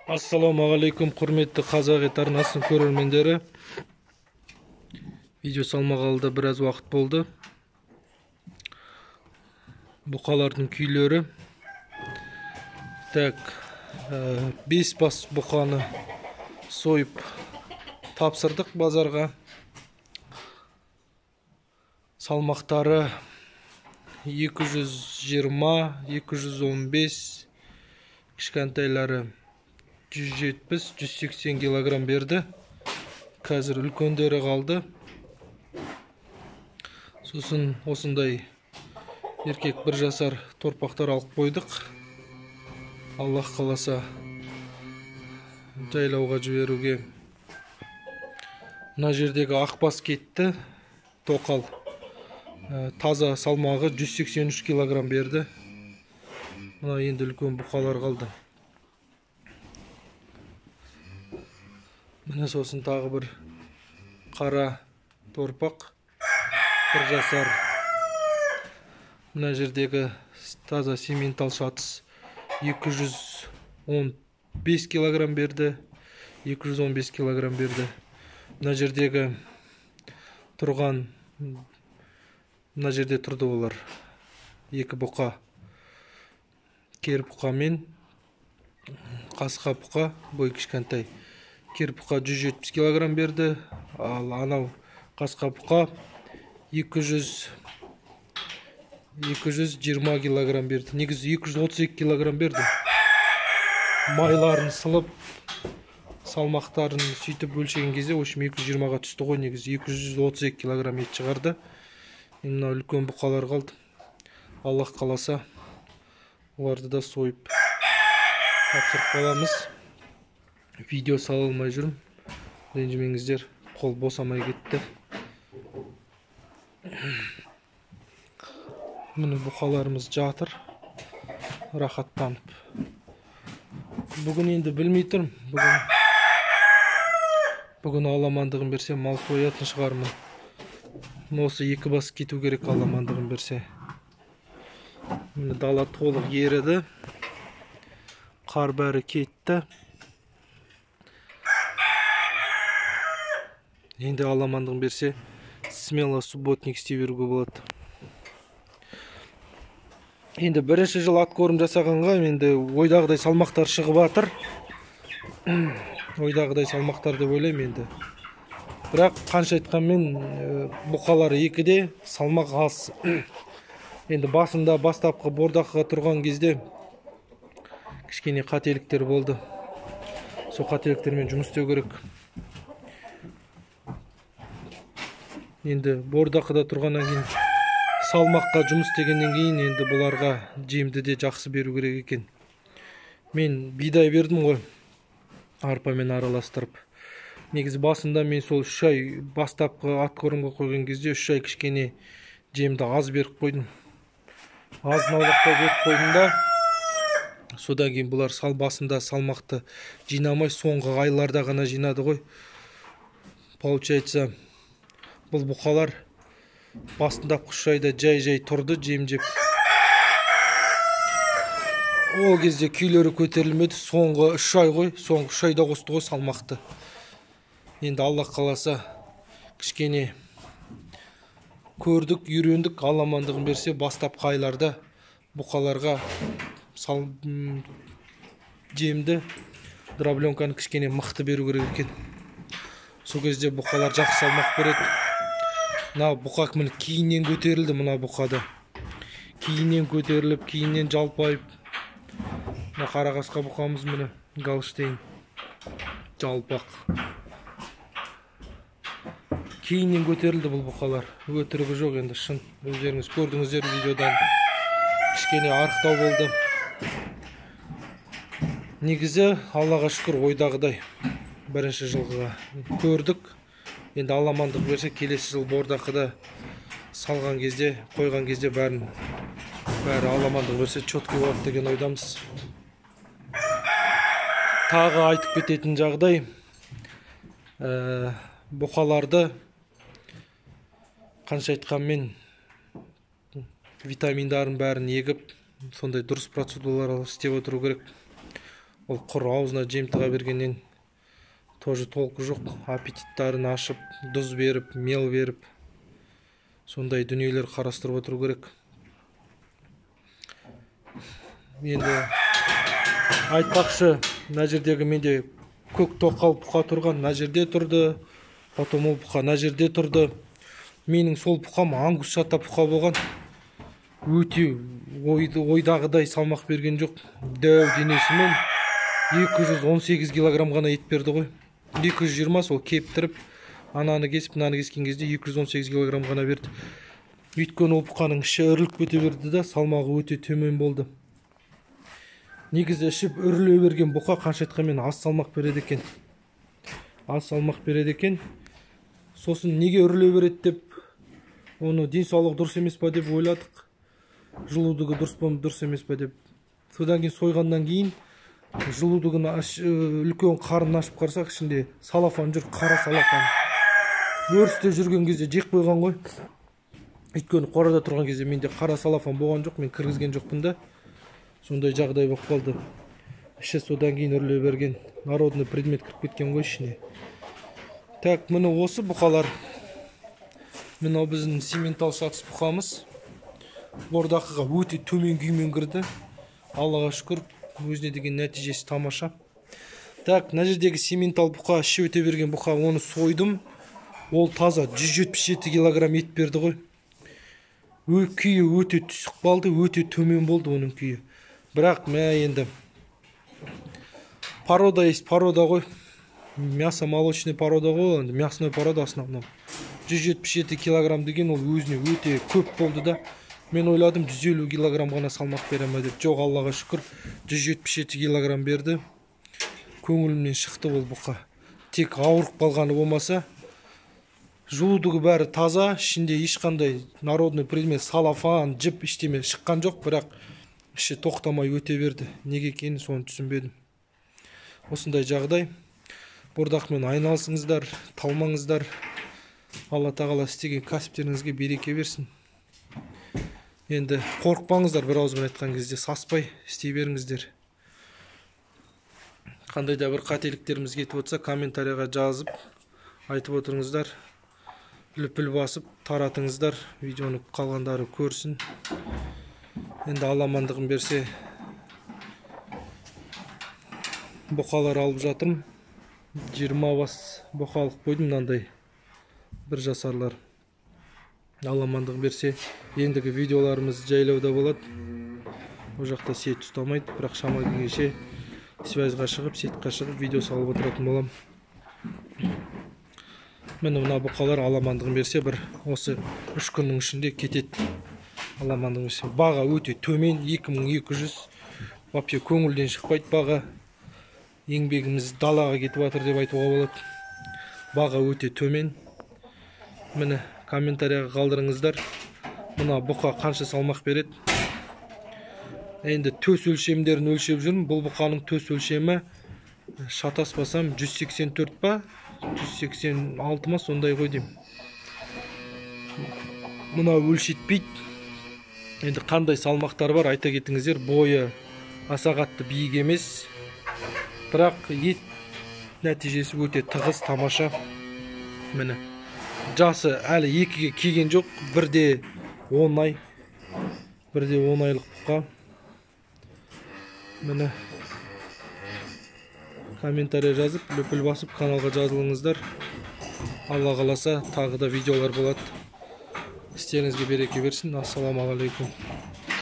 Ассалаумағалейкум, құрметті Қазақ ет арнасының көрермендері. Видео салмағалы да біраз уақыт болды. Бұқалардың күйлері. Так, 5 бас бұқаны сойып тапсырдық базарға. Салмақтары 220, 215, кішкентайлары 170, 180 килограмм берді. Қазір үлкендері қалды. Сосын осындай еркек бір жасар торпақтар алып қойдық. Аллах қаласа жайлауға жіберуге. Мына жердегі ақбас кетті, тоқал. Таза салмағы 183 килограмм берді. Мына енді үлкен бұқалар қалды. Міне сосын тағы бір қара торпақ, бір жасар. Мына жердегі таза сементал шатыс 215 килограмм берді. 215 килограмм берді. Мына жердегі тұрған, мына жерде тұрды олар. Екі бұқа. Кер бұқа мен қасқа бұқа, бой кішкентай. Кер бұқа 170 килограмм берді, ал анау қасқа бұқа 220 килограмм берді. Негізі 232 килограмм берді. Майларын сылып, салмақтарын сөйтіп өлшеген кезде, в общем, 220-ға түсті ғой, негізі 232 килограмм ет шығарды. Енді мынау үлкен бұқалар қалды. Аллах қаласа, оларды да сойып тапсырып қаламыз. Видео сала алмай жүрмін, ренжімеңіздер, қол босамай кетті. Міне бұқаларымыз жатыр, рахаттанып. Бүгін енді білмей тұрмын, бүгін Алла амандығын берсе мал соятын шығармын. Осы екі бас кету керек, Алла амандығын берсе. Міне дала толық еріді, қар бәрі кетті. Енді Алла амандығын берсе, смело субботник істей беруге болады. Енді бірінші жыл откорм жасағанға енді ойдағыдай салмақтар шығып жатыр. Ойдағыдай салмақтар деп ойлаймын енді. Бірақ қанша айтқанмен бұқалар екіде, салмақ аз. Енді басында бастапқы бордақыға тұрған кезде кішкене қателіктер болды. Сол қателіктермен жұмыс істеу керек. Енді бордақыда тұрғаннан кейін, салмаққа жұмыс істегеннен кейін енді бұларға жемді де жақсы беру керек екен. Мен бидай бердім ғой, арпамен араластырып. Негізі басында мен сол 3 ай бастапқы откормға қойған кезде 3 ай кішкене жемді аз беріп қойдым. Азын аулақтау беріп қойдым да, содан кейін бұлар басында салмақты жинамай, соңғы айларда ғана жинады ғой. Получается, бұл бұқалар басында 3 айда жай-жай тұрды, жем жеп. Ол кезде күйлері көтерілмеді, соңғы 3 ай ғой, соңғы 3 айда қосты ғой салмақты. Енді Алла қаласа кішкене көрдік, үйрендік, Алла амандығын берсе бастапқы айларда бұқаларға жемді, дробленканы кішкене мықты беру керек екен. Сол кезде бұқалар жақсы салмақ береді. Мына бұқа міне кейіннен көтерілді, мына бұқада. Кейіннен көтеріліп, кейіннен жалпайып. Мына қара қасқа бұқамыз міне, Галштейн. Жалпақ. Кейіннен көтерілді бұл бұқалар. Өтірігі жоқ енді, шын. Өздеріңіз көрдіңіздер видеодан. Кішкене арықтау болды. Негізі Аллаға шүкір ойдағыдай бірінші жылғыға көрдік. Енді Алла амандық берсе, келесі жыл бордақыда салған кезде, қойған кезде бәрі Алла амандық берсе четкий болады деген ойдамыз. Тағы айтып кететін жағдай, бұқаларды қанша айтқанмен витаминдарын бәрін егіп, сондай дұрыс процедуралар істеп отыру керек. Ол құр аузына жем тыға бергеннен тоже толқы жоқ. Аппетиттарын ашып, тұз беріп, мел беріп, сондай дүниелер қарастырып отыру керек. Енді айтпақшы, мына жердегі менде көк тоқал бұқа тұрған, мына жерде тұрды, потом ол бұқа мына жерде тұрды. Менің сол бұқам ангус шата бұқа болған. Өте ойдағыдай салмақ берген жоқ. Дәу денесімен 218 килограмм ғана ет берді ғой. 220 сол кептіріп, ананы кесіп, мынаны кескен кезде 218 килограмм ғана берді. Өйткені ол бұқаның іші үріліп кете берді да, салмағы өте төмен болды. Негізі ішіп үріле берген бұқа қанша айтқанмен аз салмақ береді екен. Аз салмақ береді екен. Сосын неге үріле береді деп, оны денсаулығы дұрыс емес па деп ойладық. Жылудығы дұрыс па, дұрыс емес па деп. Содан кейін сойғаннан кейін жылудығын үлкен қарнын ашып қарасақ, ішінде салафан жүр, қара салафан. Өрісте жүрген кезде жеп қойған ғой. Өйткені қорада тұрған кезде менде қара салафан болған жоқ, мен кіргізген жоқпын да. Сондай жағдай болып қалды. Іші содан кейін үрлей берген. Народный предмет кіріп кеткен ғой ішіне. Так, міне осы бұқалар. Мынау біздің симментал шатыс бұқамыз. Бордақыға өте төмен күймен кірді. Аллаға шүкір, өзіне деген нәтижесі тамаша. Так, мына жердегі симментал бұқа, іші өте берген бұқа, оны сойдым. Ол таза 177 килограмм ет берді ғой. Күйі өте түсіп қалды, өте төмен болды оның күйі. Бірақ мә енді порода есть порода ғой. Мясо молочный порода ғой, енді мясной порода основном. 177 килограмм деген ол өзіне өте көп болды да. Мен ойладым 150 килограмм ғана салмақ бере ме деп. Жоқ, Аллаға шүкір, 177 килограмм берді. Көңілімнен шықты ол бұқа. Тек ауырып қалғаны болмаса, жуудығы бәрі таза, ішінде ешқандай народный предмет, салафан, жіп ештеме шыққан жоқ, бірақ іші тоқтамай өте берді. Неге екенін соны түсінбедім. Осындай жағдай. Бордақмен айналысыңыздар, талмаңыздар. Алла тағала істеген кәсіптеріңізге береке берсін. Енді қорықпаңыздар, бір ауызбен айтқан кезде саспай істей беріңіздер. Қандай да бір қателіктеріміз кетіп отырса, комментарияға жазып айтып отырыңыздар. Лүпіл басып таратыңыздар, видеоны қалғандары көрсін. Енді Алла амандығын берсе, бұқалар алып жатырмын. 20 бас бұқа алып қойдым, мынандай бір жасарлар. Алла амандығын берсе, ендігі видеоларымыз жайлауда болады. Ол жақта сеть ұстамайды, бірақ шама келгенше связьға шығып, сетьқа шығып видео салып отыратын боламын. Міне мына бұқалар Алла амандығын берсе, бір осы 3 күннің ішінде кетеді. Алла амандығын берсе. Баға өте төмен, 2200. Вообще көңілден шықпайды баға. Еңбегіміз далаға кетіп жатыр деп айтуға болады. Баға өте төмен. Міне комментарияға қалдырыңыздар. Мына бұқа қанша салмақ береді? Енді төс өлшемдерін өлшеп жүрмін. Бұл бұқаның төс өлшемі шатаспасам 184 па, 186 ма, сондай ғой деймін. Мына өлшетпейді. Енді қандай салмақтар бар айта кетіңіздер. Бойы аса қатты биік емес, бірақ ет нәтижесі өте тығыз, тамаша. Міне жасы әлі 2-ге келген жоқ, 1,10 ай, 1,10 айлық бұқа. Міне комментария жазып, лүпіл басып каналға жазылыңыздар. Алла қаласа тағы да видеолар болады. Істеріңізге береке берсін. Ассаламағалейкум.